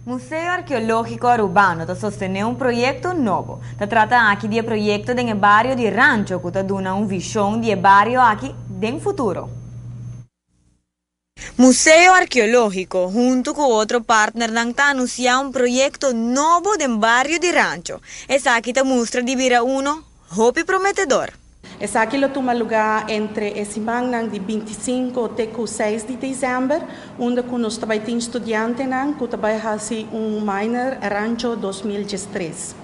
Museo Arkeológiko Arubano ta sostené un proyekto nobo. Ta trata aki di e proyekto den e bario di Rancho ku ta duna un vishon di e bario aki den futuro. Museo Arkeológiko huntu ku otro partnernan ta anunsiá un proyekto nobo den bario di Rancho. Esaki ta mustra di bira uno hopi prometedor. Esaki lo tuma lugá entre e simannan di 25 te ku 6 di desèmber, unda ku nos tambe tin studiantenan ku tambe hasi un minor Rancho 2013.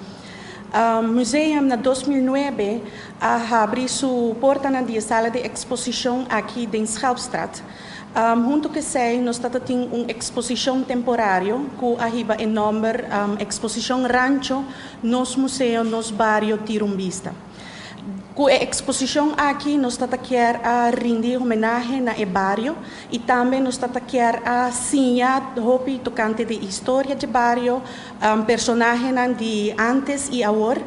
Museum na 2009 a habri su porta na sala di eksposishon aki na Schelpstraat. Huntu ku esei, nos tin un eksposishon temporario ku a hiba e nòmber Eksposishon Rancho, Nos Museo, Nos Bario, Tira un Bista. Ku e eksposishon aki, nos ke a rindi homenahe na e bario i tambe nos ke a siña hopi tokante di historia di bario, personahe di antes i awor,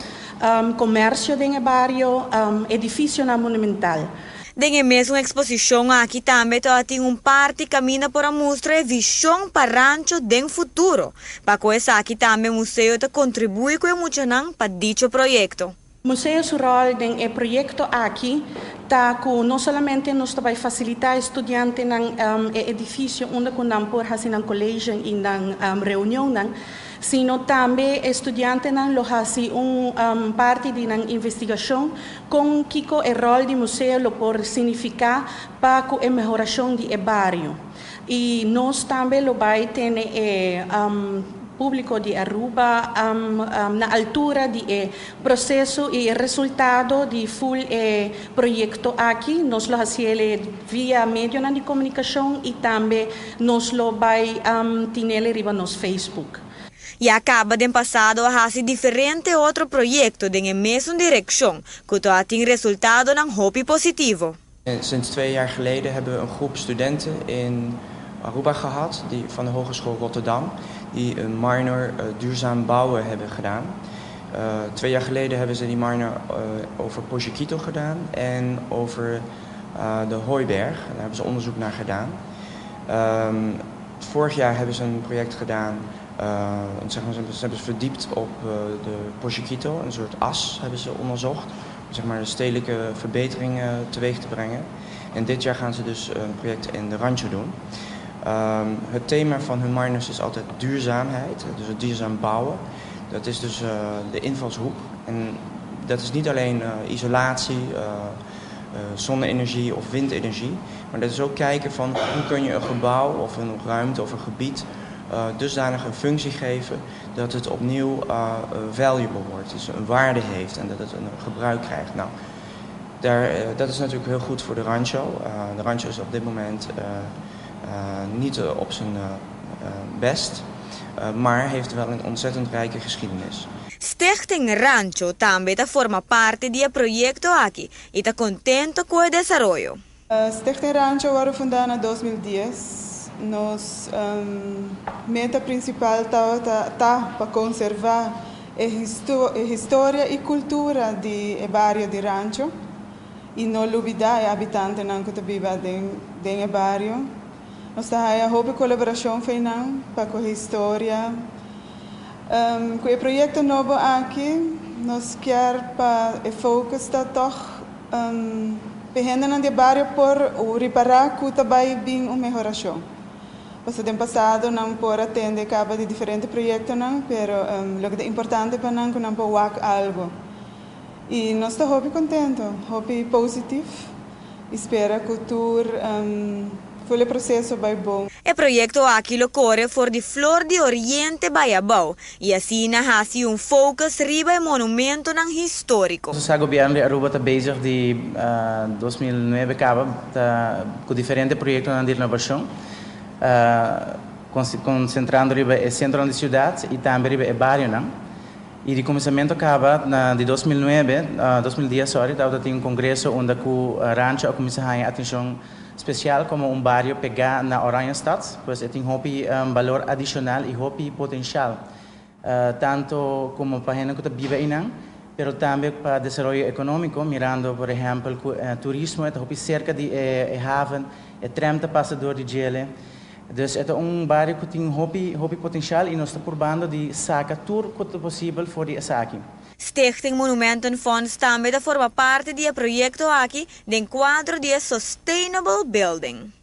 komersio di bario, edifisio monumental. Den e mesun eksposishon aki tambe tin un parti kaminda por mustra vishon pa Rancho den futuro. Pa esaki tambe museo ta kontribuí ku muchanan pa dicho proyekto. Museo su ròl den e proyekto aki ta ku no solamente nos ta bai fasilitá studiantenan e edifisio unda ku nan por hasi nan college i nan reunionnan, sino tambe studiantenan lo hasi un parti di nan investigashon kon kiko e ròl di museo lo por signifiká pa e mehorashon di e bario. I nos tambe lo bai tene e públiko di Aruba na altura di e proseso i resultado di full e proyekto aki. Nos lo hasi via medio di komunikashon i tambe nos lo bai tin'é riba nos Facebook. Ya kaba den pasado a hasi diferente otro proyekto den e mesun direkshon, ku tin resultadonan hopi positivo. Sinds 2 jaar geleden hebben we een groep studenten in Aruba gehad, die van de Hogeschool Rotterdam, die een minor duurzaam bouwen hebben gedaan. 2 jaar geleden hebben ze die minor over Pojekito gedaan en over de Hooiberg. Daar hebben ze onderzoek naar gedaan. Vorig jaar hebben ze een project gedaan, zeg maar, ze hebben ze verdiept op de Pojekito, een soort as hebben ze onderzocht, om, zeg maar, de stedelijke verbeteringen teweeg te brengen. En dit jaar gaan ze dus een project in de Rancho doen. Het thema van hun minors is altijd duurzaamheid, dus het duurzaam bouwen. Dat is dus de invalshoek. En dat is niet alleen isolatie, zonne-energie of windenergie, maar dat is ook kijken van hoe kun je een gebouw of een ruimte of een gebied dusdanig een functie geven dat het opnieuw valuable wordt, dus een waarde heeft en dat het een gebruik krijgt. Nou, dat is natuurlijk heel goed voor de Rancho. De Rancho is op dit moment niet op zijn best, maar heeft wel een ontzettend rijke geschiedenis. Stichting Rancho tambe ta forma parti di e proyekto aki i ta kontentu ku e desaroyo. Stichting Rancho a wòrdu fundá na 2010. Nos meta prinsipal ta pa konservá e historia i kultura di bario di Rancho i no lubidá e habitantenan ku ta biba den bario. Nos ta hopi kolaborashon pa ku historia. Ku e proyekto nobo aki, nos ke pa e focus ta toch pa hendenan di bario por ripará ku tambe bin un mehorashon. Pasobra den pasado nan por a tende kaba di diferente proyektonan, pero loke ta importante pa nan ku nan por wak algu. I nos ta hopi kontentu, hopi positivo. Spera ku tur e proseso bai bon. E proyekto aki lo kore for di Flor di Oriente bai abou i asina hasi un focus riba e monumentonan históriko. E gobièrnu di Aruba ta bezig di 2009 kaba ta, ku diferente proyekto di renovashon, konsentrando riba e sentro di siudat i tambe riba e barionan. I di kuminsamentu kaba na di 2009, 2010, sorry, tabatin un kongreso unda ku Rancho a kuminsá haña atenshon spesial komo un bario pegá na Oranjestad, pues tin hopi balor adishonal i hopi potensial, tantu komo pa hende ku ta biba einan, pero tambe pa desaroyo ekonómiko, mirando, por ehèmpel, ku turismo ta hopi serka di e haven, e tram ta pasa dor di dje. Dus e ta un bario cu tin hopi, hopi potencial y nos ta purbando di saca tur cuanto posibel for di esaki. Stichting Monumentenfonds tambe ta forma parti di e proyecto aki den cuadro di Sustainable Building.